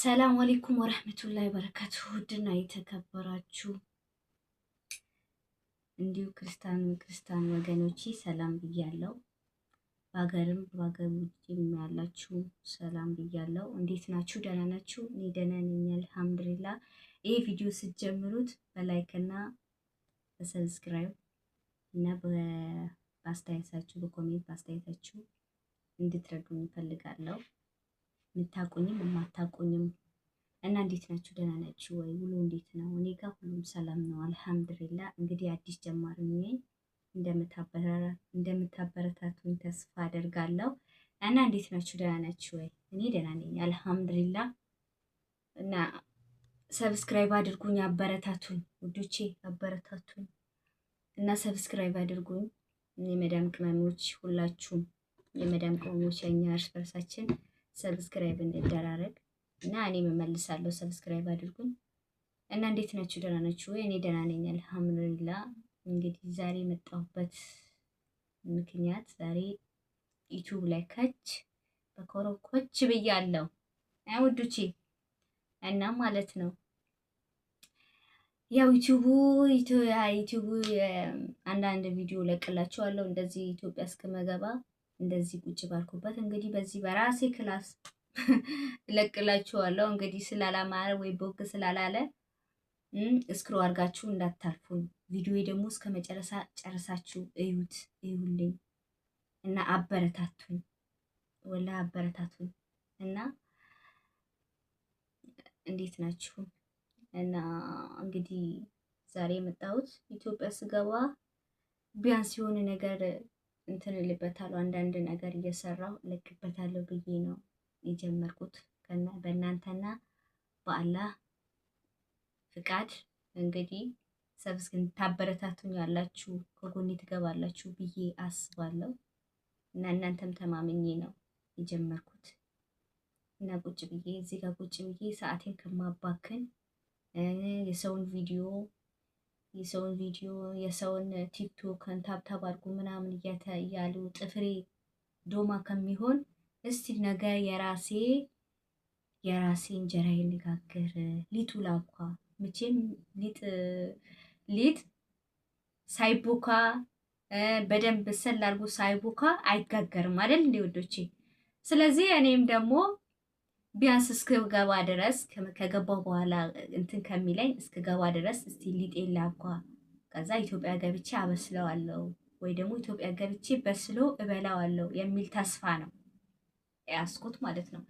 ሰላም አለይኩም ወረህመቱላሂ ወበረካቱ። ውድና የተከበራችሁ እንዲሁ ክርስቲያን ወገኖቼ ሰላም ብያለሁ። በሀገርም በሀገር ውጭም ያላችሁ ሰላም ብያለሁ። እንዴት ናችሁ? ደህና ናችሁ? እኔ ደህና ነኝ አልሐምዱሊላህ። ይህ ቪዲዮ ስትጀምሩት በ like እና በ subscribe እና በአስተያየታችሁ በ comment በአስተያየታችሁ እንድትረዱኝ እፈልጋለሁ። የምታቁኝም የማታቁኝም እና እንዴት ናችሁ? ደህና ናችሁ ወይ? ውሎ እንዴት ነው? እኔ ጋር ሁሉም ሰላም ነው አልሐምዱሊላህ። እንግዲህ አዲስ ጀማሪ ነኝ። እንደምታበረታቱኝ ተስፋ አደርጋለሁ። እና እንዴት ናችሁ? ደህና ናችሁ ወይ? እኔ ደህና ነኝ አልሐምዱሊላህ። እና subscribe አድርጉኝ፣ አበረታቱኝ ውዶቼ፣ አበረታቱኝ እና subscribe አድርጉኝ። የመዳም ቅመሞች ሁላችሁም የመዳም ቅመሞች እኛ እርስ በርሳችን subscribe እንደራረግ እና እኔም እመልሳለሁ። Subscribe አድርጉኝ እና እንዴት ናችሁ? ደህና ናችሁ ወይ? እኔ ደህና ነኝ አልሐምዱሊላህ። እንግዲህ ዛሬ የመጣሁበት ምክንያት ዛሬ ዩቲዩብ ላይ ከች በኮረኮች ብያለሁ ውዶቼ እና ማለት ነው ያው ዩቲዩቡ አንዳንድ ቪዲዮ ለቅላችኋለሁ እንደዚህ ኢትዮጵያ እስከመገባ እንደዚህ ቁጭ ባልኩበት እንግዲህ በዚህ በራሴ class እለቅላችኋለሁ። እንግዲህ ስላላማረ ወይ ቦግ ስላላለ scroll አድርጋችሁ እንዳታልፉኝ። ቪዲዮ ደግሞ እስከ መጨረሻ ጨርሳችሁ እዩት፣ እዩልኝ እና አበረታቱኝ፣ ወላ አበረታቱኝ። እና እንዴት ናችሁ? እና እንግዲህ ዛሬ የመጣሁት ኢትዮጵያ ስገባ ቢያንስ የሆነ ነገር እንትን እልበታለሁ፣ አንዳንድ ነገር እየሰራሁ እለቅበታለሁ ብዬ ነው የጀመርኩት። በእናንተና በአላህ ፍቃድ እንግዲህ subscribe ታበረታቱኝ ያላችሁ ከጎኔ ትገባላችሁ ብዬ አስባለሁ እና እናንተም ተማምኜ ነው የጀመርኩት። እና ቁጭ ብዬ እዚህ ጋር ቁጭ ብዬ ሰዓቴን ከማባክን የሰውን ቪዲዮ የሰውን ቲክቶክን tap tap አድርጉ ምናምን እያሉ ጥፍሬ ዶማ ከሚሆን እስቲ ነገ የራሴ እንጀራ ልጋግር፣ ሊጡ ላብኳ። መቼም ሊጥ ሳይቦካ በደንብ ሰል አድርጎ ሳይቦካ አይጋገርም አይደል እንዴ ወዶቼ? ስለዚህ እኔም ደግሞ ቢያንስ እስክገባ ድረስ ከገባው በኋላ እንትን ከሚለኝ እስክገባ ድረስ እስቲ ሊጤን ላብኳ፣ ከዛ ኢትዮጵያ ገብቼ አበስለዋለሁ ወይ ደግሞ ኢትዮጵያ ገብቼ በስሎ እበላዋለሁ የሚል ተስፋ ነው ያስኩት ማለት ነው።